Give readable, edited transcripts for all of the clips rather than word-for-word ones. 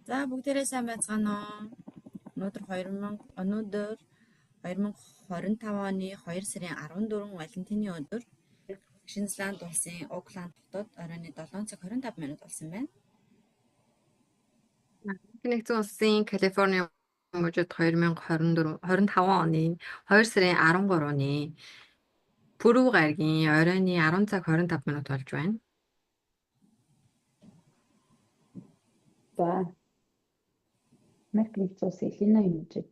За бүгдээрээ сайн байцгаана уу? Өнөөдөр 2025 оны 2 сарын 14 Валентины өдөр Шинэ Зеланд улсын Окланд хотод оройн 7 цаг 25 минут болсон байна. Нэгдсэн улсын Калифорни мужид 2024 25 оны 2 сарын 13-ны Пүрэв гаригийн оройн 10 цаг 25 минут болж байна. За Америк нэгдсэн улсын Иллиной мужид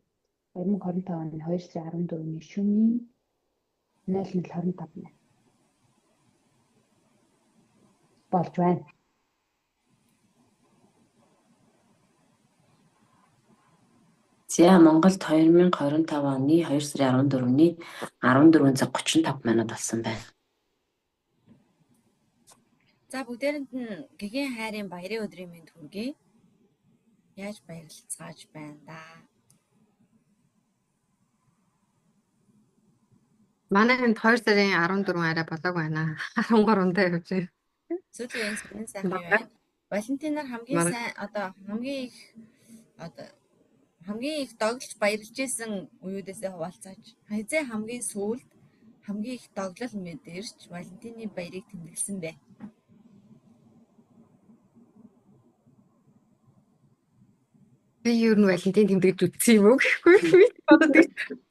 2025 оны 2 сарын 14-ний шөнийн 00:25 минут болж байна. За Монголд 2025 оны 2 сарын 14-ний 14 цаг 35 минут болсон байна. За бүгдээрэнд нь гэгээн хайрын баярын өдрийн мэнд хүргэе. Яаж баярлцгааж байна да? Манай энд 2 сарын 14 арай болоог байна. 13-нд явж байна. Сүүлийн энэ сонин сайхан юу байна? Валентинаар хамгийн сайн одоо хамгийн их одоо хамгийн их доглож баярлж исэн үеүдээсээ хуваалцаач. Хэзээ хамгийн сүүлд хамгийн их доглол мэдэрч Валентины баярыг тэмдэглэсэн бэ? Би ер нь Валентин тэмдэглэж үзсэн юм уу гэхгүй би одоо тэг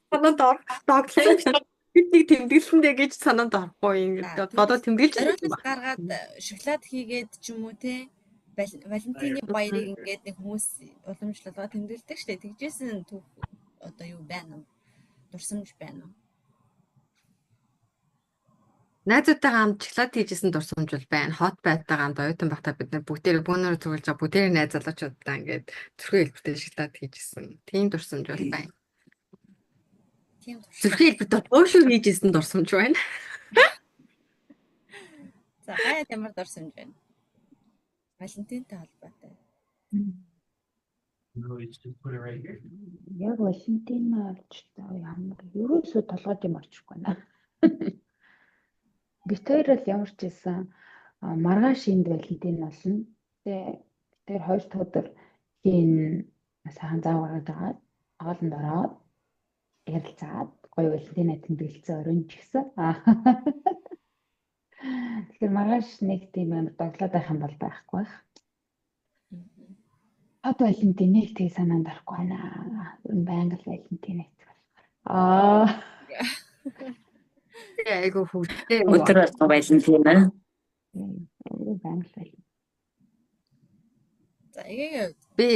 санаанд ор доглсон бид нэг тэмдэглэсэн дээ гэж санаанд орохгүй ингээд одоо тэмдэглэж зориулалт гаргаад шоколад хийгээд ч юм уу те Валентины баярыг ингээд нэг хүмүүс уламжлалгаа тэмдэглэдэг штэ. Тэгжсэн түүх одоо юу байна уу? Дурсамж байна уу? Найзуудтайгаа хамт шоколад хийжсэн дурсамж бол байна. Хот байтайгаа хамт оюутан байхдаа бид нар бүгдээрээ бөөнөрөө цуглаж байгаа бүгдээрээ найз залуучуудаа ингээд зүрхэн хэлбэртэй шоколад хийжсэн. Тийм дурсамж бол байна. Тийм дурсамж. Зүрхэн хэлбэртэй уушгүй хийжсэн дурсамж байна. За гаяад ямар дурсамж байна? Валентинтай холбоотой. No, it's just put it right here. Яг Валентина ч ямар ерөөсөө толгойд юм орчихгүй байна. Бид хоёр бол ямар ч байсан маргааш энд Валентин болно. Тэгээ бид хоёр хоёр дахь өдөр хийн сайхан зав гаргаж агаад хоолнд ороод ярилцаад гоё Валентина тэмдэглэсэн оройн ч гэсэн. Тэгэхээр маргааш нэг тийм амар доглоод байх юм бол байхгүй байх. Хот Валентиныг тэг санаанд орохгүй байна. Ер нь байнга л Валентин гэдэг болохоор. Аа. Айгу хөвгтэй. Өдөр болго Валентина. Байнга л Валентин. За эгээгээ би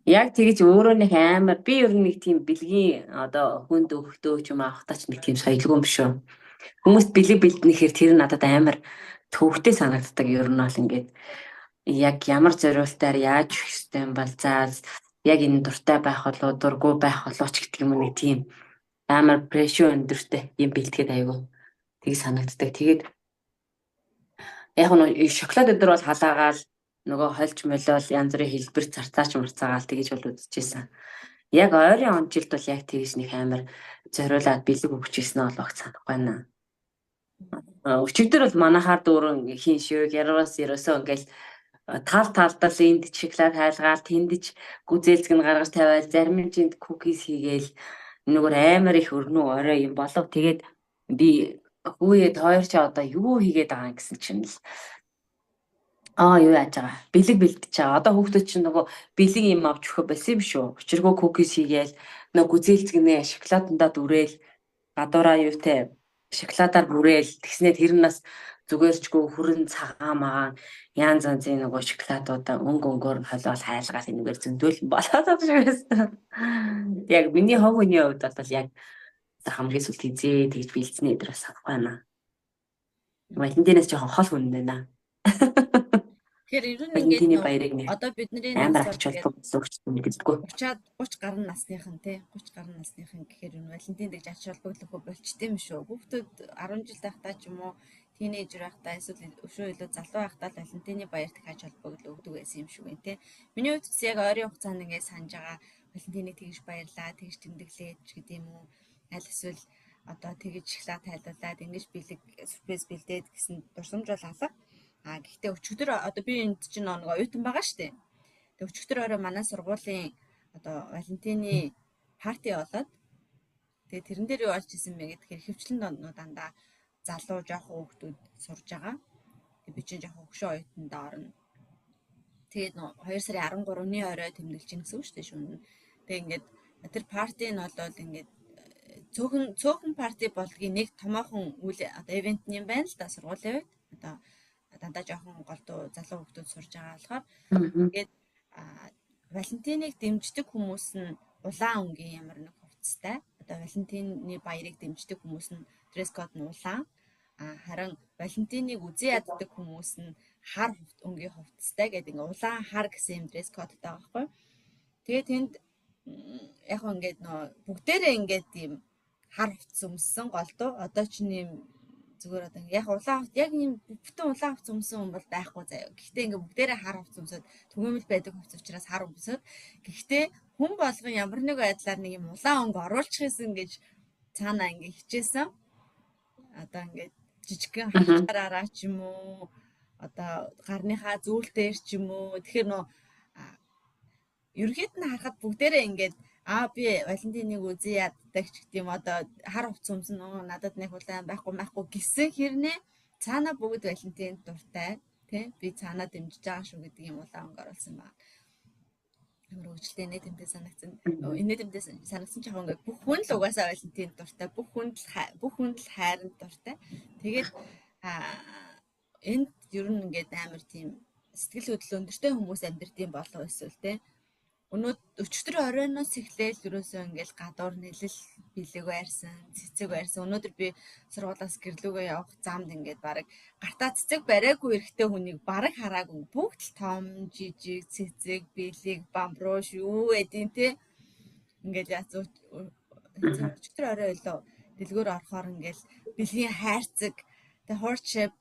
Яг тэгж өөрөө нэг амар би ер нь нэг тийм бэлгийн одоо хүнд өгөхдөө ч юм авахтаа ч нэг тийм соёлгүй юм шүү. Хүмүүст бэлэг бэлдэнэхээр тэр надад амар төвөгтэй санагддаг ер нь бол ингээд яг ямар зориултаар яаж өгөх ёстой юм бол за яг энэ дуртай байх болов дургүй байх болов ч гэдэг юм уу нэг тийм амар прешэр өндөртэй юм бэлтгэхэд айгүй тэг санагддаг. Тэгээд яг нь шоколад өдр бол халаагаал нөгөө хольж молиол янз бүрийн хэлбэр царцаач марцаагаал тэгэж бол үзчихсэн. Яг ойрын он жилд бол яг тэгж нэг амар зориулаад бэлэг өгч ирсэн нь бол огт санахгүй байна. Өчигдөр бол манахаар дүүрэн хийн шиг ярвас ерөөсөө ингээл тал талдал энд шоколад хайлгаал тэнд ч гүзээлзг нь гаргаж тавиал зарим нь энд кукис хийгээл нөгөө амар их өрнүү орой юм болов. Тэгээд би хүүе хоёр чи одоо юу хийгээд байгаа юм гэсэн чинь л аа юу яаж байгаа. Бэлэг бэлдэж байгаа. Одоо хүүхдүүд чинь нөгөө бэлэг юм авч өгөх байсан юм шүү. Учиргүй кукис хийгээл нөгөө гүзээлзгэнэ шоколадандаа дүрээл гадуураа юутай шоколадаар бүрээл тэгснээр тэр нь бас зүгээрчгүй хүрэн цагаан магаан янз янзын нөгөө шоколадуудаа өнгө өнгөөр нь холиол хайлгаал энэгээр зөндөөл болоод байгаа шиг байсан. Яг миний хувь хүний хувьд бол яг хамгийн сүүлд хизээ тэгж бэлдсэний өдөр бас санахгүй байна. Валентинаас жоохон хол хүн байна. Тэгэхээр ер нь Валентины ингээд баярыг нэг одоо бидний амар нас ач холбогдол өгч гэдэггүй. 30-аад 30 гаруй насныхан тий 30 гаруй насныхан гэхээр энэ Валентин гэж ач холбогдол өгөх болчтой юм шүү. Хүүхдүүд 10 жил байхдаа ч юм уу тинейжер байхдаа эсвэл өшөө илүү залуу байхдаа л Валентины баярт их ач холбогдол өгдөг байсан юм шиг байна тий. Миний хувьд ч яг ойрын хугацаанд ингээд санаж байгаа Валентиныг тэгж баярлаа, тэгж тэмдэглээд ч гэдэм үү. Аль эсвэл одоо тэгэж шоколад тайлуулад ингэж бэлэг сюрприз бэлдээд гэсэн дурсамж бол алга. А гэхдээ өчигдөр одоо би энд чинь нэг оюутан байгаа шүү дээ. Тэгээ өчигдөр орой манай сургуулийн одоо Валентины party болоод, тэгээ тэрэн дээр юу болж исэн бэ гэхээр ихэвчлэн дандаа залуу жоохон хүүхдүүд сурж байгаа. Тэгээ би чинь жоохон хөшөө оюутанд орно. Тэгээд 2 сарын 13-ны орой тэмдэглэж гин гэсэн үг шүү дээ шөнө. Тэгээ ингээд тэр party нь бол ингээд цөөхөн цөөхөн party болдгийн нэг томоохон үйл одоо event юм байна л да сургуулийн үед. Одоо дандаа жоохон голдуу залуу хүүхдүүд сурж байгаа болохоор ингээд Валентиныг дэмждэг хүмүүс нь улаан өнгийн ямар нэг хувцастай. Одоо Валентины баярыг дэмждэг хүмүүс нь dress code нь улаан. А харин Валентиныг үзэн яддаг хүмүүс нь хар өнгийн хувцастай гэдэг, ингээ улаан хар гэсэн юм dress code тай байгаа байхгүй. Тэгээ тэнд яг хөө ингээд нөө бүгдээрээ ингээд ийм хар хувцас өмссөн голдуу. Одоо ч юм зүгээр одоо яг улаан хувц, яг ийм бүтэн улаан хувцас өмсөн хүн бол байхгүй заяа. Гэхдээ ингээ бүгдээрээ хар хувцас өмсөд, түгээмэл байдаг хувцас учраас хар өмсөд. Гэхдээ хүн болгон ямар нэг байдлаар нэг юм улаан өнгө оруулчихсан гэж цаанаа ингээ хичээсэн. Одоо ингээд жижигхэн хавчаараа ч юм уу, одоо гарныхаа зүүлтээр ч юм уу. Тэгэхээр нөө ерөнхийд нь харахад бүгдээрээ ингээд би Валентиныг үзэн яддаг ч гэдэг юм, одоо хар хувцас өмсөн, надад нэг улаан байхгүй байхгүй гэсэн хэрнээ цаана бүгд Валентинд дуртай тий, би цаанаа дэмжиж байгаа шүү гэдэг юм улаан өнгө оруулсан байна. Амар хөгжилтэй, инээдэмтэй санагдсан. Инээдэмтэй санагдсан ч яг ингээд бүх хүн л угаасаа Валентинд дуртай, бүх хүн л хайранд дуртай. Тэгээд энд ер нь ингээд амар тийм сэтгэл хөдлөл өндөртэй хүмүүс амьдэрдэм болов эсвэл те өчигдөр оройноос эхлээл ерөөсөө ингээл гадуур нэлэл бэлэг байрсан, цэцэг байрсан. Өнөөдөр би сургуулиас гэрлүүгээ явах замд ингээд бараг гартаа цэцэг бариагүй эрэгтэй хүнийг бараг хараагүй. Бүгд л том, жижиг, цэцэг, бэлэг, бамбрууш юу гэдیں те. Ингээл яц өчигдөр орой илүү дэлгүүр орохоор ингээл бэлгийн хайрцаг, тэг heart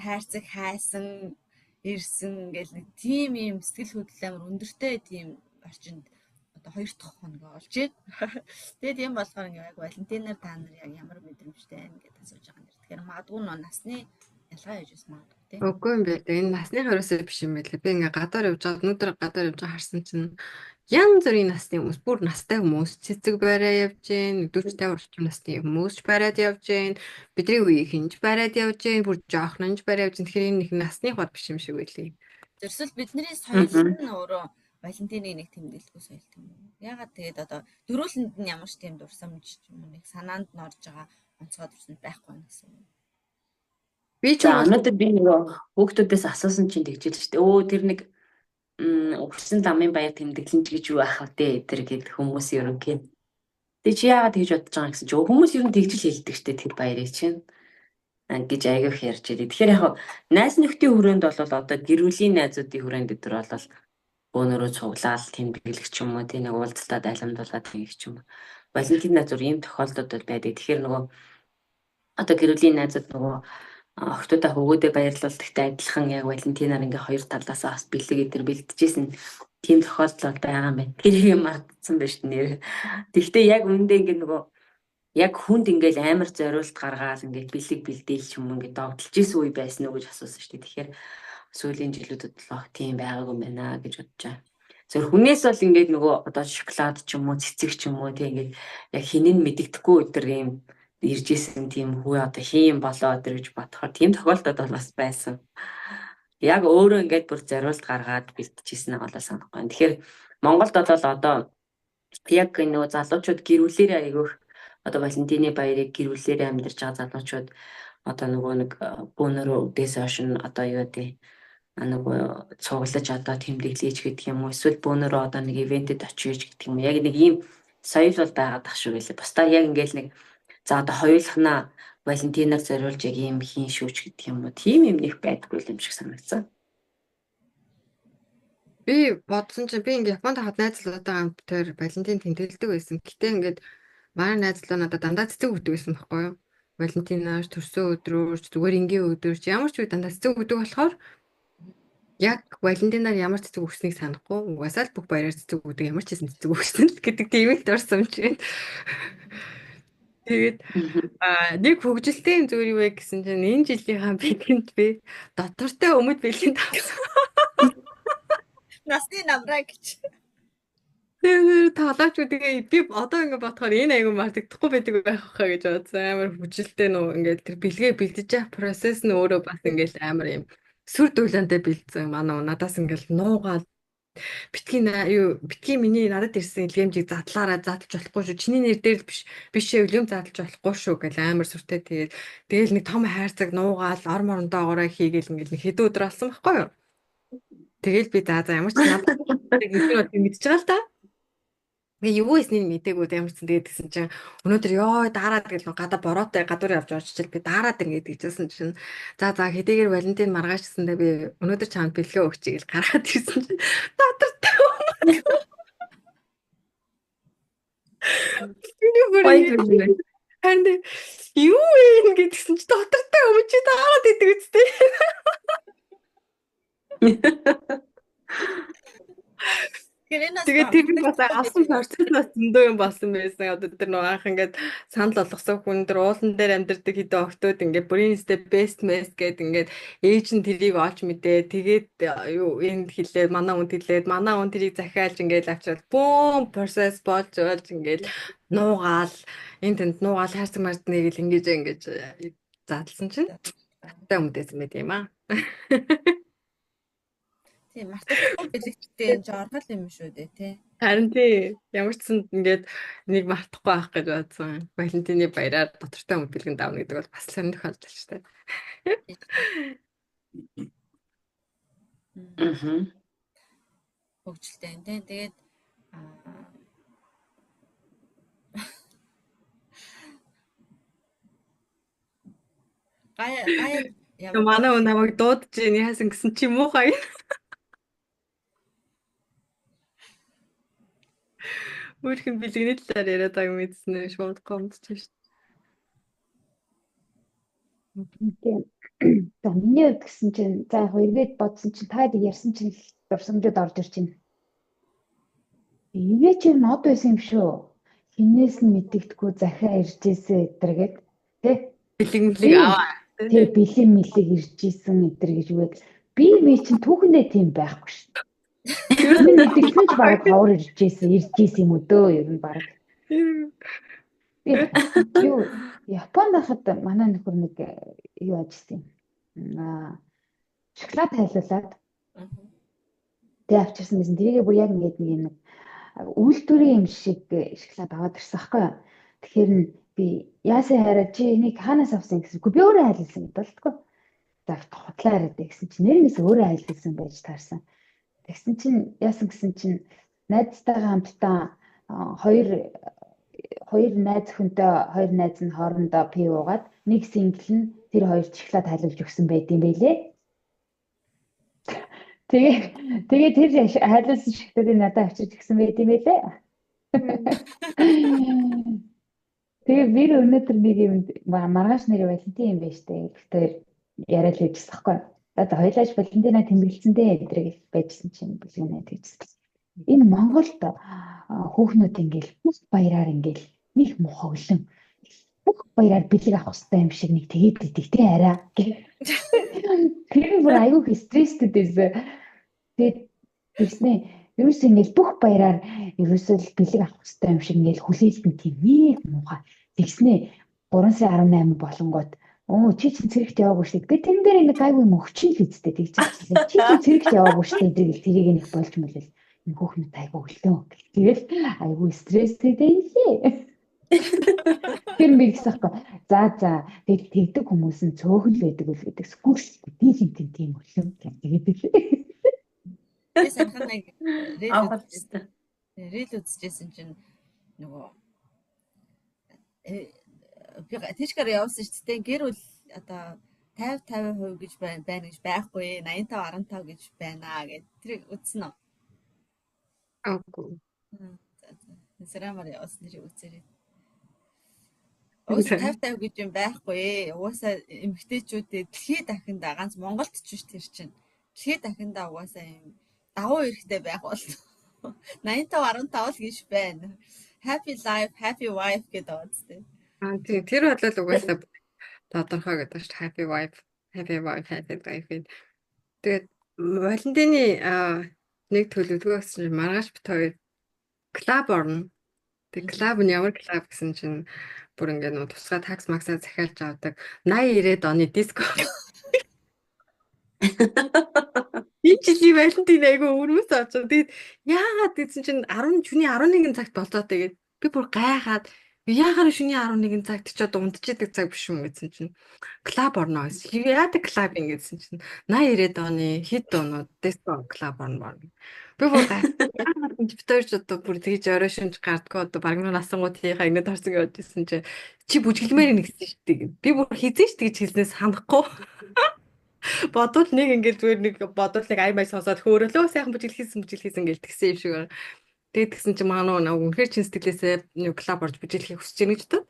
хайрцаг хайсан ирсэн, ингээл нэг тийм юм сэтгэл хөдлөл амар өндөртэй тийм орчинд одоо хоёр дахь хоног болж байна. Тэгээд тийм болохоор ингээ яг Валентинаар та нар яг ямар мэдрэмжтэй байна гэдээ асууж байгаа юм. Тэгэхээр магадгүй нөө насны ялгаа яж бас магадгүй тийм. Үгүй юм бэ. Энэ насны хөрөөсөө биш юм байлээ. Би ингээ гадаар явж байгаа, өнөөдөр гадаар явж байгаа харсан чинь янз бүрийн насны хүмүүс, бүр настай хүмүүс цэцэг бариа явж гин, 40 50 орчим насны хүмүүс ч бариад явж гин, бидний үеийнхэн ч бариад явж гин, бүр жоохон ч бариад явж гин. Тэгэхээр энэ нэг насны хот биш юм шиг байлээ. Зэрсэл бидний соёл нь өөрөө Валентиныг нэг тэмдэглэхгүй соёл юм уу? Ягаад тэгээд одоо дөрүүлэнд нь ямар ч тийм дурсамж юм уу, нэг санаанд нь орж байгаа онцгой дурсамж байхгүй байна гэсэн юм. Би ч За, өнөөдөр би нөгөө хүүхдүүдээс асуусан чинь тэгж л шүү дээ. Өө, тэр нэг өгсөн ламын баяр тэмдэглэн ч гэж юу ах вэ тэр гэдэг хүмүүс ерөнхий. Тэг чи яагаад тэгж бодож байгаа гэсэн чи хүмүүс ер нь тэгж л хэлдэг штэ тэр баярыг чинь гэж айгүйх ярьж байлээ. Тэгэхээр яг найз нөхдийн хүрээнд бол одоо гэр бүлийн найзуудын хүрээнд өдр бол бөөнөрөө цуглаал тэмдэглэх ч юм уу, тийм нэг уулзалтаа дайламдуулаад хийх ч юм уу. Валентин зүр ийм тохиолдлууд бол байдаг. Тэгэхээр нөгөө одоо гэр бүлийн найзууд нөгөө охтуудаа хөвгүүдээ баярлуулдагтай адилхан яг Валентинаар ингээ хоёр талаасаа бас бэлэг эдэр бэлтжижсэн тийм тохиолдол бол байгаа юм байна. Тэр юм мартсан байж нэр. Тэгвэл яг үүндээ ингээ нөгөө яг хүнд ингээл амар зориулт гаргаал ингээд бэлэг бэлдээл ч юм ингээд догдолж исэн үе байсан уу гэж асуусан шүү дээ. Тэгэхээр сүүлийн жилүүдэд л ох тийм байгаагүй юм байна гэж бодож байгаа. Зөв хүнээс бол ингээд нөгөө одоо шоколад ч юм уу, цэцэг ч юм уу, тийм ингээд яг хинэн мэдэгдэхгүй өдр юм ирж исэн тийм хүү одоо хийм болоо өдр гэж бодохоор тийм тохиолдол бол бас байсан. Яг өөрөө ингээд бүр зориулт гаргаад бэлтжижсэн нь болоо санахгүй. Тэгэхээр Монголд бол одоо яг нөгөө залуучууд гэр бүлээрээ айгүйх одоо Валентины баярыг гэр бүлээрээ амьдарч байгаа залуучууд одоо нөгөө нэг бөөнөрөө үдээс хойш нь одоо юу гэдэг нөгөө цуглаж одоо тэмдэглэж гэдэг юм уу, эсвэл бөөнөрөө одоо нэг event эд очиж гэдэг юм уу, яг нэг ийм соёл бол байгаад ах шиг байлаа. Бусдаа яг ингээл нэг за одоо хоёулахнаа Валентинаар зориулж яг ийм хийн шүүч гэдэг юм уу, тийм юм нэг байдаггүй юм шиг санагдсан. Би бодсон чинь би ингээ Японд хад найзлуудаа хамт тэр Валентин тэмдэглэдэг байсан. Гэтэ ингээд манай найзлуу надад дандаа цэцэг өгдөг байсан байхгүй юу? Валентинаар төрсөн өдрөөр ч, зүгээр энгийн өдөр ч, ямар ч үе дандаа цэцэг өгдөг болохоор яг Валентинаар ямар цэцэг өгснийг санахгүй. Угаасаа л бүх баяраар цэцэг өгдөг, ямар ч гэсэн цэцэг өгсөн л гэдэг тийм их дурсамж байна. Тэгээд нэг хөгжилтэй юм зүгээр юу вэ гэсэн чинь энэ жилийнхаа бэлгэнд би дотортой өмд бэлгэнд авсан. Насны намраа гэж. Тэр талаач тэгээ би одоо ингэ бодохоор энэ айгу мартагдахгүй байдаг байх хаа гэж бодсон. Амар хөгжилтэй нөө ингээд тэр бэлгээ бэлдэж явах процесс нь өөрөө бас ингээд амар юм сүр дуулаантай бэлдсэн. Манай надаас ингээд нуугаал битгий юу битгий миний надад ирсэн илгээмжийг задлаараа задлж болохгүй шүү. Чиний нэр дээр л биш биш ээ задлж болохгүй шүү гэл амар сүртэй тэгээд тэгэл нэг том хайрцаг нуугаал ор морондоогоороо хийгээл ингээд нэг хэдэн өдөр болсон байхгүй юу? Тэгэл би за за ямар ч надад ингэ мэдчихэж байгаа л да. Тэгээ юу хийснийг мдээгүй ямар ч тэгээд тэгсэн чинь өнөөдөр ёо дараад гэл гадаа бороотой гадуур явж орчил би дараад ингээд гэжсэн чинь за за хэдийгээр Валентин маргааш гэсэндээ би өнөөдөр чамд бэлгээ өгчий гэж гаргаад ирсэн чинь дотор Миний бүр харин юу вэ гэдгсэн чи дотортой юм чи дараад идэг үстэй. Тэгээд тэр нь бас авсан процесс бас зөндөө юм болсон байсан. Одоо тэр нөгөө анх ингээд санал болгосон хүн тэр уулан дээр амьдардаг хэдэн охтууд ингээд бүрийн step best mess гээд ингээд ээж нь тэрийг олж мэдээ. Тэгээд юу энд хэлээд манай хүнд хэлээд манай хүн тэрийг захиалж ингээд авчирал бүүм процесс болж болж ингээд нуугаал энэ тэнд нуугаал хайрцаг мардныг л ингэж ингэж задлсан чинь таттай өмдөөсөн байт юм аа. Тийм мартахгүй бэлэгчтэй энэ жорхол юм шүү дээ тий. Харин тий ямар ч сан ингээд нэг мартахгүй авах гэж бодсон. Валентины баяраар дотортой өмд бэлгэн давна гэдэг бол бас сонир тохиолдол шүү дээ. Аа. Хөгжилтэй энэ тий. Тэгээд гая гая ямар манай хүн намайг дуудаж ийн яасан гэсэн чи муухай. Өөрх нь бэлгэний талаар яриад байгааг мэдсэн нь шууд гомдчих шүү дээ. За миний хувьд гэсэн чинь за яг эргээд бодсон чинь та ярьсан чинь дурсамжууд орж ирж байна. Эвээ чи нод байсан юм шүү. Хинээс нь мэдэгдэхгүй захиа ирж ирсэн эдэргээд тий. Бэлэг мэлэг аваа. Тий, бэлэг мэлэг ирж исэн эдэр гэж үгээд би мэ чинь түүхэндээ тийм байхгүй шүү. Ер нь мэдэгдсэн ч баг ховор ирж исэн, ирж исэн юм өдөө ер нь баг. Би юу Японд байхад манай нөхөр нэг юу ажилласан юм. Шоколад хайлуулад тэгээ авчирсан байсан. Тэрийгээ бүр яг ингээд нэг юм үйлдвэрийн юм шиг шоколад аваад ирсэн байхгүй юу. Тэгэхээр нь би яасан хараа чи энийг хаанаас авсан гэсэн. Үгүй би өөрөө хайлуулсан гэдэг болтгоо. За худлаа яриад гэсэн чинь нэрнээс өөрөө хайлуулсан байж таарсан. Тэгсэн чинь яасан гэсэн чинь найзтайгаа хамтдаа хоёр найз хүнтэй хоёр найз нь хоорондоо пив уугаад нэг сингл нь тэр хоёр шоколад хайлуулж өгсөн байт юм байлээ. Тэгээ тэр хайлуулсан шоколадыг надад авчирч өгсөн байт юм байлээ. Тэгээ би өнөөдөр нэг юм маргааш нэр Валентин юм байна штэ. Тэгэхээр яриад л байжсан байхгүй. За хоёлааш Валентина тэмдэглэсэн дээ эдрэг байжсан чинь бэлгэнэ тэгжсэн. Энэ Монголд хүүхнүүд ингээл бүх баяраар ингээл нэг мухаглан бүх баяраар бэлэг авах хэрэгтэй юм шиг нэг тэгээд идэг те арай. Тэр нь бүр айгүй их стресстэй байсан. Тэгээд тэгснэ ерөөсөө ингээл бүх баяраар ерөөсөө л бэлэг авах хэрэгтэй юм шиг ингээл хүлээлт нь тийм нэг муухай. Тэгснэ 3 сарын 18 болонгууд чи чинь цэрэгт яваагүй шүү дээ. Би тэрэн дээр нэг айгүй юм өвчин л үсттэй тэгж хэлсэн. Чи чинь цэрэгт яваагүй шүү дээ тэрийг тэрийг нэг болж мөлөл. Энэ хүүхнүүд айгүй өлтөө. Тэгэл айгүй стресстэй дээ. Тэр би гэсэн аахгүй. За тэгэл тэгдэг хүмүүс нь цөөхөн л байдаг үл гэдэг. Скүл би хинтэн тийм өлөө тэгээд л. Би саяхан нэг рeel үзчихсэн чинь нөгөө би тийшгээр явсан шүү дээ. Гэр бүл одоо 50 50% гэж байна гэж байхгүй 85 15 гэж байна гэд тэрийг үзсэн үү? Аагүй. За за. Инстаграмаар явуулсан тэрийг үзээрэй. Угаасаа 50 50 гэж юм байхгүй. Угаасаа эмэгтэйчүүдээ дэлхийд дахиндаа ганц Монголд ч биш тэр чинь. Дэлхийд дахиндаа угаасаа юм дагуу эрэхтэй байх бол 85 15 л гэж байна. Happy life, happy wife гэдэг байгаа зү. Аа тийм, тэр бол угаасаа тодорхой гэдэг шүү дээ. Happy wife, happy wife, happy life гэдэг. Тэгээд Валентины нэг төлөвлөгөө гэсэн чинь маргааш бит хоёр клуб орно. Тэг клуб нь ямар клуб гэсэн чинь бүр ингээ нөө тусгай такс максаа захиалж авдаг 80 90-ад оны диско. Энэ жилийн Валентин айгүй өрмөс авчихсан. Тэгээд яагаад гэсэн чинь 10 шөнийн 11 цагт болцоо тэгээд би бүр гайхаад яагаад шөнийн 11 цагт ч одоо унтчихдаг цаг биш юм гэсэн чинь клуб орно гэсэн. Яадаг клуб юм гэсэн чинь 80 90-ад оны хэд оноо диско клуб орно борно. Би бүр гайхаад яагаад энэ бит хоёр ч одоо бүр тэгж орой шинж гардггүй одоо баг нуу насангуудынхаа инээд орсон гэж бодчихсон чинь чи бүжгэлмээр нэгсэн шүү дээ. Би бүр хизээш тэгж хэлснээс санахгүй. Бодвол нэг ингээд зүгээр нэг бодвол нэг ай май сонсоод хөөрөлөө сайхан бүжиглэхийсэн бүжиглэхийсэн гэж тэгсэн юм шиг байна. Тэгээд тэгсэн чинь манай нэг үнэхээр чин сэтгэлээсээ нэг клуб орж бүжиглэхийг хүсэж байна гэж бодоод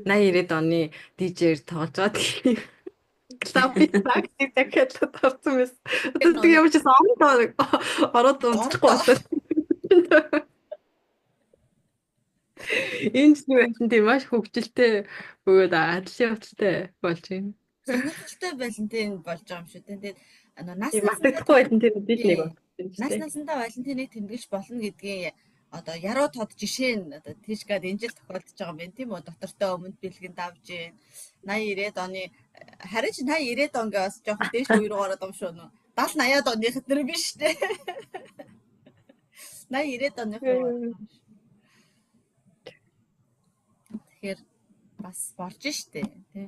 80 90-ад оны DJ-р тоглож байгаа тийм клубын такси дахиад орсон байсан. Одоо тэг ямар ч байсан онд ороод унтчихгүй болоо. Энэ ч нэг тийм маш хөгжилтэй бөгөөд адил явдалтай болж байна. Сонирхолтой Валентин болж байгаа юм шүү дээ. Тэгээд нас Тийм мартагдахгүй Валентин үдэл нэг байна. Нас насандаа Валентиныг тэмдэглэж болно гэдгийн одоо яруу тод жишээ нь одоо тийш гад энэ жил тохиолдож байгаа юм байна тийм үү? Дотортой өмнөд бэлгэн давж гин 80 90-ад оны харин ч 80 90-ад он гээ бас жоохон дээш үе рүү ороод юм шүү нөө. 70 80-ад оных нэр биш үү? 80 90-ад оных руу ороод юм шүү. Тэгэхээр бас болж штэ тий.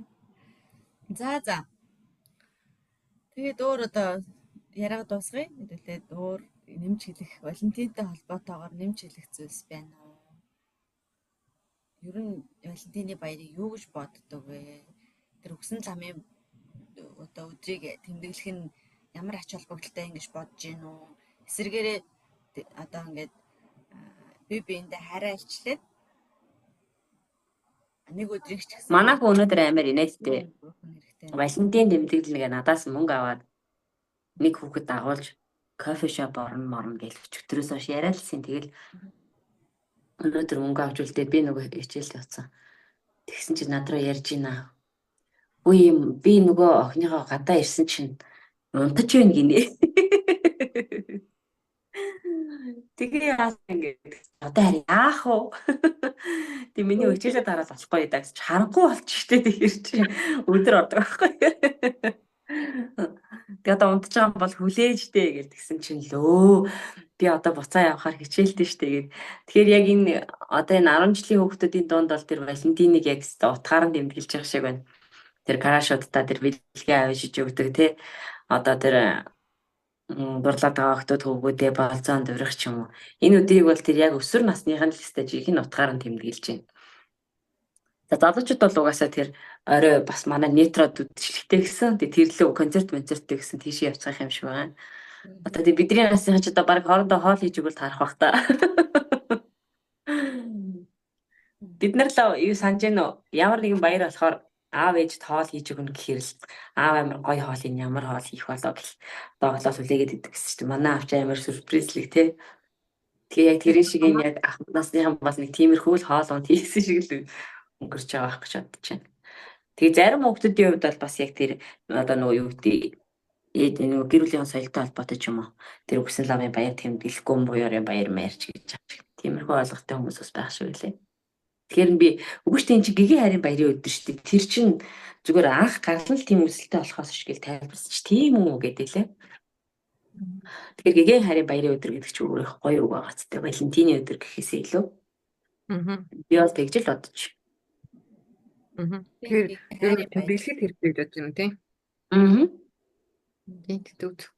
За за. Тэгээд өөр одоо яриага дуусгая. Хэдүүлээд өөр нэмж хэлэх Валентинтэй холбоотойгоор нэмж хэлэх зүйлс байна уу? Ер нь Валентины баярыг юу гэж боддог вэ? Тэр өгсөн ламын одоо өдрийг тэмдэглэх нь ямар ач холбогдолтой ингэж бодож гин үү? Эсвэргээрээ одоо ингээд бие биендээ хайраа илчлээд нэг өдрийг ч гэсэн Манай хүн өнөөдөр амар инээдтэй. Валентин тэмдэглэнэ надаас мөнгө аваад нэг хүүхэд дагуулж кофе шоп орно морно гэж өчигдрөөс хойш яриад лсэн. Тэгэл өнөөдөр мөнгө авч үлдээд би нөгөө хичээлд явцсан. Тэгсэн чинь над руу ярьж гинэ. Үгүй юм би нөгөө охиныхоо гадаа ирсэн чинь унтаж байна гинэ. Тэгээ яасан ингээд одоо харин яах вэ? Тэг миний хичээлээ дараад болохгүй даа гэж харанхуй болчих штэ тэгэхээр чи өдөр ордог байхгүй. Тэгээ одоо унтж байгаа бол хүлээж дээ гэж тэгсэн чинь лөө би одоо буцаа явахаар хичээлдэн штэ гэд. Тэгэхээр яг энэ одоо энэ 10 жилийн хүүхдүүдийн дунд бол тэр Валентиныг яг утгаар нь тэмдэглэж байгаа шиг байна. Тэр карашуудаа тэр бэлгээ авчиж өгдөг тий. Одоо тэр дурлаад байгаа охтууд хөвгүүдээ болзоон дурих ч юм уу. Энэ өдрийг бол тэр яг өсвөр насных нь л өстэй жинхэнэ утгаар нь тэмдэглэж байна. За залуучууд бол угаасаа тэр орой бас манай нетрод үдшилтэй гэсэн. Тэгээ тэрлээ концерт концерттэй гэсэн тийшээ явцгаах юм шиг байна. Одоо тэгээ бидний насны ч одоо баг хоорондоо хоол хийж өгвөл таарах бах та. Бид нар л юу санаж гэнэ үү? Ямар нэгэн баяр болохоор аав ээжд хоол хийж өгнө гэхээр л аав амар гоё хоол ийн ямар хоол хийх болоо гэл доглоол хүлээгээд идэг гэсэн чинь манай аав чи амар сюрпризлэг те. Тэгээ яг тэрэн шиг энэ яг ах насныхан бас нэг тиймэрхүү л хоол унд хийсэн шиг л өнгөрч байгаа байх гэж бодож байна. Тэгээ зарим хүүхдүүдийн хувьд бол бас яг тэр одоо нөгөө юу гэдэг ээд нөгөө гэр бүлийн соёлтой холбоотой ч юм уу. Тэр үгсэн ламын баяр тэмдэглэхгүй буюурын баяр маяр ч гэж байгаа шиг. Тиймэрхүү ойлголттой хүмүүс бас байх шиг үлээ. Тэгэхээр би үгүй шүү дээ энэ чинь гэгээ харийн баярын өдөр шүү дээ. Тэр чинь зүгээр анх гарлал тийм үсэлтэй болохоос биш гэл тайлбарсан чи тийм үү гэдэг лээ. Тэгэхээр гэгээ харийн баярын өдөр гэдэг чинь өөр их гоё үг байгаа ч тийм Валентины өдөр гэхээсээ илүү. Аа. Би бол тэгж л бодож. Аа. Тэгэхээр ер нь тэмдэглэхэд хэрэгтэй гэж бодож байна тийм. Аа. Тийм төв.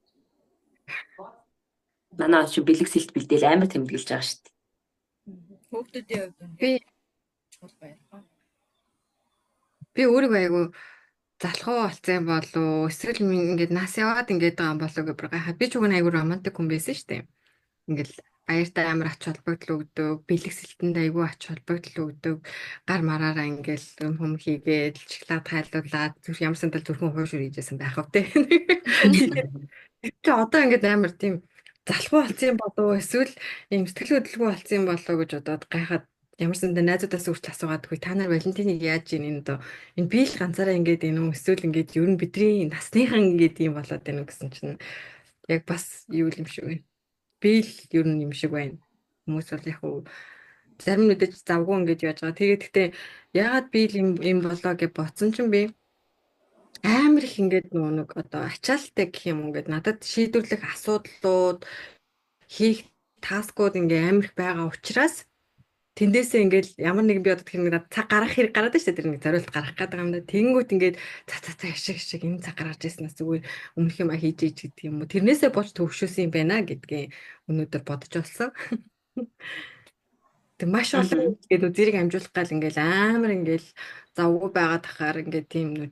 Манай чи бэлэг сэлт бэлдээл амар тэмдэглэж байгаа шүү дээ. Хүүхдүүдийн хувьд Би чухал баяр. Би өөрийгөө айгу залхуу болсон юм болов эсвэл ингээд нас яваад ингээд байгаа юм болов гэж гайхаад би ч уг нь айгу романтик хүн байсан шүү дээ. Ингээл баяртай амар ач холбогдол өгдөг, бэлэг сэлтэнд айгу ач холбогдол өгдөг, гар мараараа ингээл юм хүм хийгээд, шоколад хайлуулад зүрх ямар сандал зүрхэн хуушур хийжсэн байх вэ те. Тэр чи одоо ингээд амар тийм залхуу болсон юм болов эсвэл ийм сэтгэл хөдлөлгүй болсон юм болов гэж бодоод гайхаад Ямар ч сандаа найзуудаас хүртэл асуугаадгүй та нар Валентиныг яаж ийн энэ одоо энэ би л ганцаараа ингээд энэ үү эсвэл ингээд ер нь бидний насныхан ингээд юм болоод байна уу гэсэн чинь яг бас юу юм шиг байна. Би л ер нь юм шиг байна. Хүмүүс бол яг уу зарим мэдээж завгүй ингээд яаж байгаа. Тэгээд гэхдээ яагаад би л юм болоо гэж бодсон чинь би амар их ингээд нөгөө нэг одоо ачаалттай гэх юм ингээд надад шийдвэрлэх асуудлууд хийх таскууд ингээ амар их байгаа учраас тэндээсээ ингээл ямар нэгэн би одоо тэр нэг надад цаг гаргах хэрэг гараад шүү дээ, тэр нэг зориулт гаргах гэдэг юм да. Тэнгүүт ингээд за за за шиг шиг энэ цаг гаргаж ирснээс зүгээр өмнөх юм хийж иж гэдэг юм уу. Тэрнээсээ болж төвшөөсөн юм байна гэдгийг өнөөдөр бодож болсон. Тэг маш олон ингээд нүү зэрэг амжуулах гал ингээл амар ингээл завгүй байгаа тахаар ингээд тийм нүү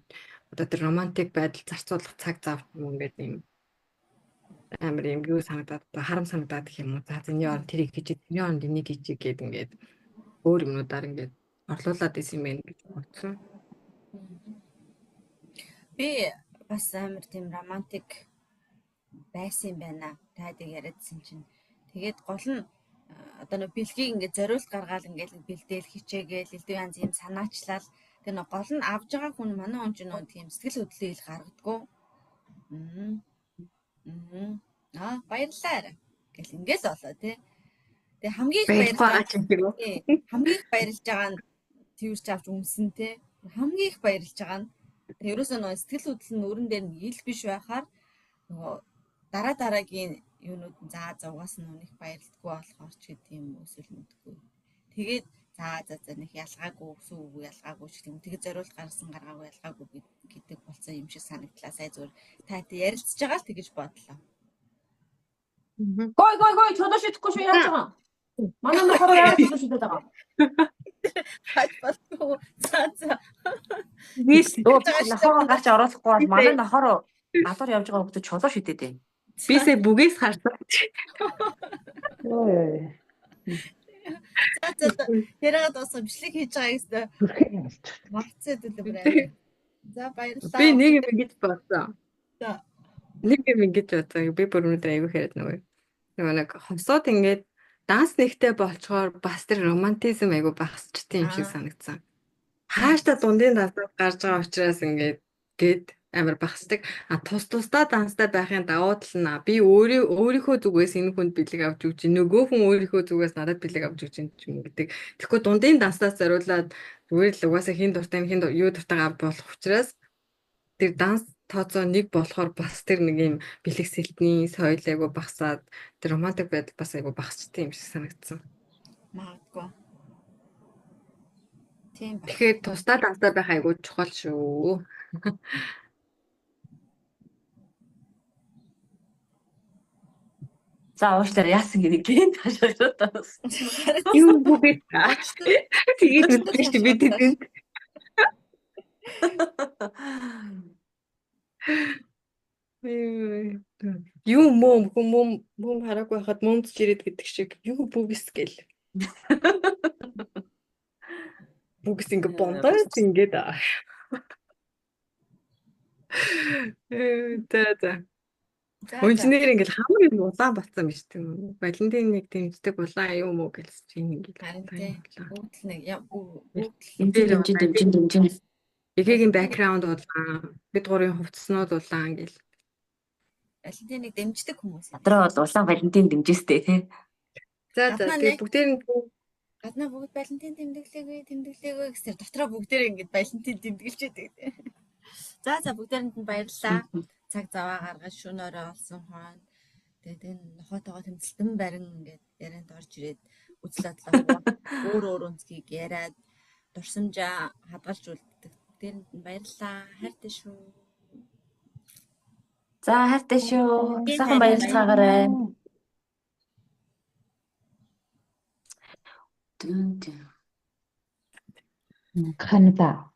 одоо тэр романтик байдал зарцуулах цаг зав юм ингээд юм амар юм юу санагдаад одоо харам санагдаад гэх юм уу. За зэний оронд тэрийг хийж, тэрний оронд энийг хийж гээд ингээд өөр юмнуудаар ингээд орлуулад исэн юм байна гэж бодсон. Би бас амар тийм романтик байсан юм байна. Тайдаг яриадсэн чинь. Тэгээд гол нь одоо нөө бэлгийг ингээд зориулт гаргаал ингээд бэлдээл хичээгээл элдв янз юм санаачлал тэгээ нөө гол нь авж байгаа хүн манай хүн чинь нөө тийм сэтгэл хөдлөлийг ил гаргадаггүй. Аа баярлалаа гэл ингээл болоо тий. Тэгээ хамгийн их баярлж байгаа хамгийн их баярлж байгаа нь тэрч авч өмсөн тий. Хамгийн их баярлж байгаа нь тэгээ ерөөсөө нөө сэтгэл хөдлөл нь нүрэн дээр нь ил биш байхаар нөгөө дараа дараагийн юунууд нь за за угаас нь нүх баярлдаггүй болохоор ч гэдэг юм эсвэл мэдгүй. Тэгээд за за за нэг ялгаагүй өсөв үгүй ялгаагүй ч гэдэг юм. Тэгээд зориулт гаргасан гаргаагүй ялгаагүй гэдэг болсон юм шиг санагдлаа. Сая зүгээр та тэ ярилцж байгаа л тэгэж бодлоо. Гой гой гой чулуу шидэхгүй шүү яаж байгаа юм? Манай нохороо яаж чулуу шидэд байгаа юм? Хаж болтгоо. За за. Бис Нохороо гарч оруулахгүй бол манай нохороо гадуур явж байгаа хүмүүс чулуу шидэд байна. бисээ бүгээс харсан. Ой. За за за. Яриагаа дуусгах бичлэг хийж байгаа гэсэн. Зүрхээ ялчих. Марцээд үлээ бүр амар. За баярлалаа. Би нэг юм ингэж бодсон. За. Нэг юм ингэж бодсон. Би бүр өнөөдөр аягүй яриад нөгөө. Нөгөө нэг хосууд ингээд данс нэгтэй болчхоор бас тэр романтизм аягүй багасчтай юм шиг санагдсан. Хаашта дундын дансаас гарч байгаа учраас ингээд гээд амар багасдаг. А тус тусдаа данстай байхын давуу тал нь би өөрийнхөө зүгээс энэ хүнд бэлэг авч өгч, нөгөө хүн өөрийнхөө зүгээс надад бэлэг авч өгч юм гэдэг. Тэгэхгүй дундын данснаас зориулаад зүгээр л угаасаа хин дуртай хин юу дуртайгаа авч болох учраас тэр данс тооцоо нэг болохоор бас тэр нэг юм бэлэг сэлтний соёл айгу багасаад тэр романтик байдал бас айгу багасчтай юм шиг санагдсан. Магадгүй. Тийм ба. Тэгэхээр тусдаа данстай байх айгу чухал шүү. За уушлаар яасан гэдэг гэн ташаалаад бас. Юу бүгээ. Тэгээд үзсэн чи би тэдэнд. Юу мөм хүн мөм мөм хараагүй байхад мөмд жирээд гэдэг шиг юу бүгс гэл. Бүгс ингээ бондоос ингээд. За за. За за. Өнчнөр ингээл хамаг юм улаан болсон биз тийм үү? Валентин нэг дэмждэг улаан юм уу гэлс чи ингээл Харин улаан тий. юм улаан. Бүгд л нэг бүгд л Энд дээр Дэмжин дэмжин дэмжин. Эгээгийн бэкграунд улаан, бид гурвын хувцснууд улаан гэл. Валентиныг дэмждэг хүмүүс юм. Дотроо бол улаан Валентин дэмжээстэй тий. За за Гаднаа тэгээ нэг бүгдээр нь гаднаа бүгд Валентин тэмдэглээгүй тэмдэглээгүй гэсээр дотроо бүгдээр ингэж Валентин тэмдэглэж байдаг тий. За за бүгдээрэнд нь баярлалаа. Цаг заваа гаргаж шөнө орой олсон хойно. Тэгээд энэ нохоотойгоо тэмцэлтэн барин ингээд ярианд орж ирээд үзэл бодлоо өөр өөр өнцгийг яриад дурсамжаа хадгалж үлддэг. Бүгдээрэнд нь баярлалаа. Хайртай шүү. За хайртай шүү. Би Сайхан тань баярлцгаагаарай. Дүн дүн. Канада.